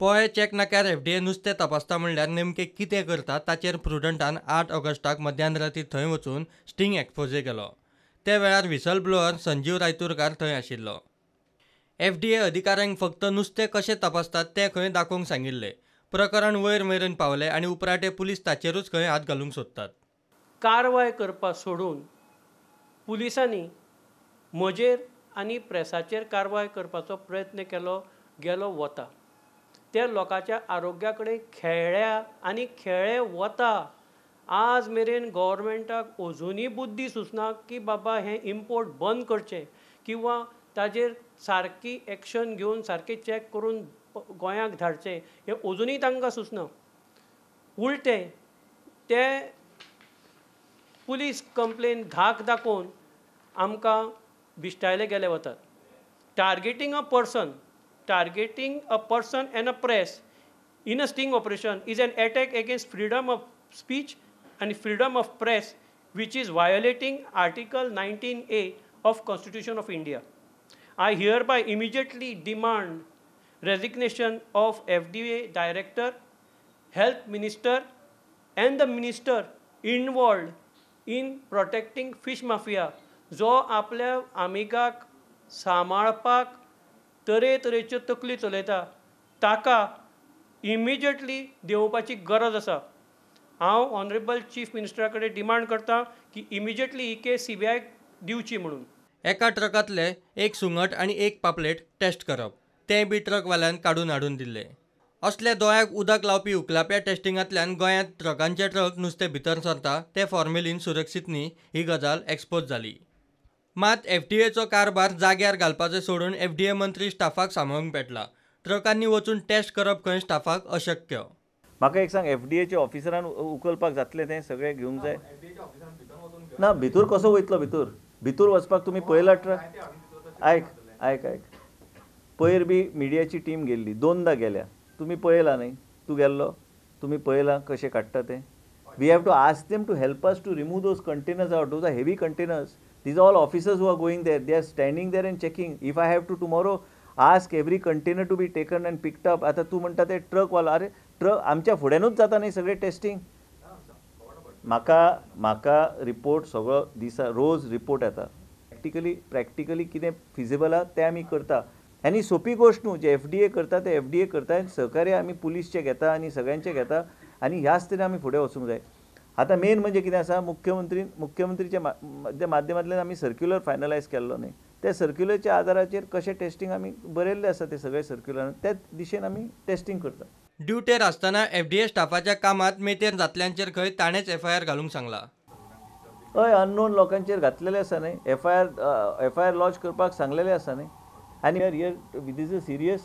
पोळे चॅक नाक्यार एफडीए नुस्तें तपासता म्हणल्यार नेमकें कितें करता ताचेर प्रुडंटान 8 ऑगस्टाक मध्यान राती थंय वचून स्टिंग एक्सपोजे केलो. त्या वेळार व्हिसल ब्लोअर संजीव रायतुरकार थंय आशिल्लो. एफडीए अधिकाऱ्यांक फक्त नुस्तें कशें तपासतात तें खंय दाखोवंक सांगिल्लें. प्रकरण वयर मेरेन पावलें आनी उपराटे पुलीस ताचेरूच खंय हात घालूंक सोदतात. कारवाय करपा सोडून पुलिसांनी म्हजेर आनी प्रेसाचेर कारवाय करपाचो प्रयत्न केलो गेलो वता. ते लोकांच्या आरोग्या कडेन खेळ्ळ्या आनी खेळ्ळे वता. आज मेरेन गव्हर्मेंटाक अजुनूय बुद्दी सुचना की बाबा हें इम्पोर्ट बंद करचें किंवा ताजेर सारकी एक्शन घेवन सारकें चॅक करून गोंयाक धाडचें, हें अजुनूय तांकां सुचना. उलटें ते पुलीस कंप्लेन धाक दाखोवन आमकां भिश्टायले गेले वतात. Targeting a person, targeting a person and a press in a sting operation is an attack against freedom of speech and freedom of press, which is violating Article 19A of Constitution of India. I hereby immediately demand resignation of FDA Director, Health Minister and the Minister involved in protecting fish mafia, जो आपल्या आमिगाक सांबाळपाक तरेतरेच्यो तकली चलयता, ताका immediately देंवोवपाची गरज आसा. हांव ऑनरेबल चीफ मिनिस्टरा कडेन डिमांड करता की इमिजिएटली ही केस सीबीआयक दिवची म्हणून. एका ट्रकांतले एक सुंगट आनी एक पापलेट टेस्ट करप, तें बी ट्रकवाल्यान काडून हाडून दिल्लें. असल्या दोळ्याक उदक लावपी उखलाप्या टेस्टिंगांतल्यान गोंयांत ट्रकांचे ट्रक नुस्तें भितर सरता तें फॉर्मेलीन सुरक्षीत न्ही ही गजाल एक्सपोज जाली. मात एफडीएचो कारभार जाग्यार घालपाचें सोडून एफडीए मंत्री स्टाफाक सांबाळूंक पेटला. ट्रकांनी वचून टेस्ट करप खंय स्टाफाक अशक्य. म्हाका एक सांग, एफडीएच्या ऑफिसरान उखलपाक जातलें तें सगळें घेवंक जाय ना? भितर कसो वयतलो? भितर भितर वचपाक तुमी पळयला ट्रक? आयक आयक आयक, पयर बी मिडियाची टीम गेल्ली, दोनदा गेल्या, तुमी पळयला न्ही? तूं गेल्लो, तुमी पळयलां कशें काडटा तें? We have to ask them to help us to remove those containers out, those are heavy containers. These are all officers who are going there. They are standing there and checking. If I have to tomorrow ask every container to be taken and picked up, आतां तूं म्हणटा ते ट्रकवालो, अरे truck आमच्या फुड्यानूच जाता न्ही सगळें testing. म्हाका म्हाका रिपोर्ट सगळो दिसा रोज रिपोर्ट येता. प्रॅक्टिकली प्रॅक्टिकली कितें फिजिबल आहा तें आमी करता. आनी सोंपी गोश्ट न्हू, जे एफडीए करता ते एफडीए करता आनी सहकार्य आमी पुलीसचे घेता आनी सगळ्यांचे घेता आनी ह्याच तरेन आमी फुडें वचूंक जाय. आतां मेन म्हणजे कितें आसा, मुख्यमंत्रीच्या माध्यमांतल्यान आमी सर्क्युलर फायनलायज केल्लो न्ही, त्या सर्क्युलरच्या आदाराचेर कशें टेस्टींग आमी बरयल्लें आसा तें सगळें सर्क्युलरान, त्या दिशेन आमी टेस्टींग करता. ड्युटेर आसतना एफडीए स्टाफाच्या कामांत मेतेर जातल्यांचेर खंय ताणेंच एफआयआर घालूंक सांगला. हय, अननोन लोकांचेर घातलेलें आसा न्ही, एफआयआर लॉज करपाक सांगलेलें आसा न्ही. आनी here this a serious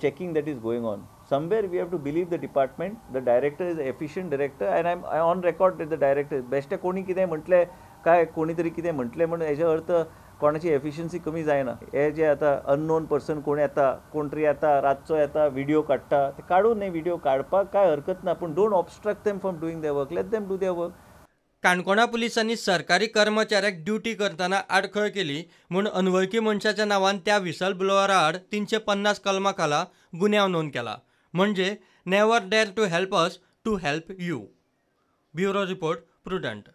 checking that is going on. Somewhere we have to believe the department. The director is efficient director and I am on record that the director. बेश्टे कोणी कितें म्हटलें काय कोणी तरी कितें म्हटलें म्हणून हेजो अर्थ कोणाची एफिशियन्सी कमी जायना. हे जे आतां अननोन पर्सन कोण येता, कोण तरी येता, रातचो येता, व्हिडियो काडटा, ते काडूं न्ही, व्हिडियो काडपाक कांय हरकत ना, पूण don't obstruct them from doing their work, let them do their work. काणकोणा पुलिसांनी सरकारी कर्मचाऱ्याक ड्युटी करतना आडखळ केली म्हूण अनवळखी मनशाच्या नांवान त्या व्हिसल ब्लोअरा आड 350 कलमा खाला गुन्यांव नोंद केला. म्हणजे never dare to help us to help you. Bureau report, Prudent.